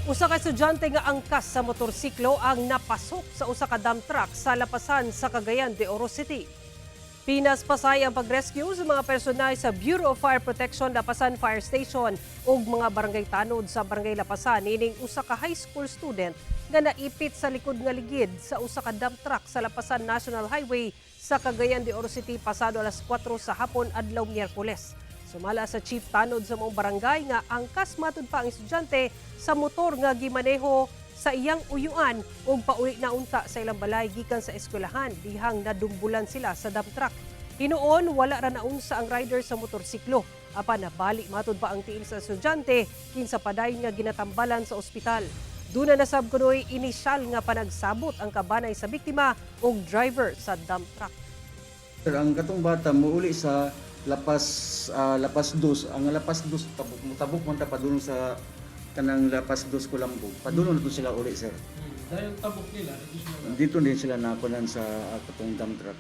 Usa ka estudyante nga angkas sa motorsiklo ang napasok sa usa ka dump truck sa Lapasan sa Cagayan de Oro City. Pinaspasay ang pag-rescue sa mga personal sa Bureau of Fire Protection Lapasan Fire Station ug mga barangay tanod sa Barangay Lapasan nining usa ka high school student nga naipit sa likod nga ligid sa usa ka dump truck sa Lapasan National Highway sa Cagayan de Oro City pasado alas 4 sa hapon adlaw Miyerkules. Sumala sa chief tanod sa maong barangay nga angkas matud pa ang estudyante sa motor nga gimaneho sa iyang uyuan ug pauli na unta sa ilang balay gikan sa eskwelahan dihang nadumbulan sila sa dump truck. Hinuon, wala ra naunsa ang rider sa motorsiklo. Apan nabali matud pa ang tiil sa estudyante kinsa padayon nga ginatambalan sa ospital. Duna na sab kunoy inisyal nga panagsabot ang kabanay sa biktima ug driver sa dump truck. Sir, ang katong bata muuli sa Lapas, Lapas dos. Ang Lapas dos, tabok tabok man ta padulong sa kanang Lapas dos Kulambo. Padulong na to sila uli, sir. Dahil tabok nila, ito sila. Dito din sila nakunan sa katong dump truck.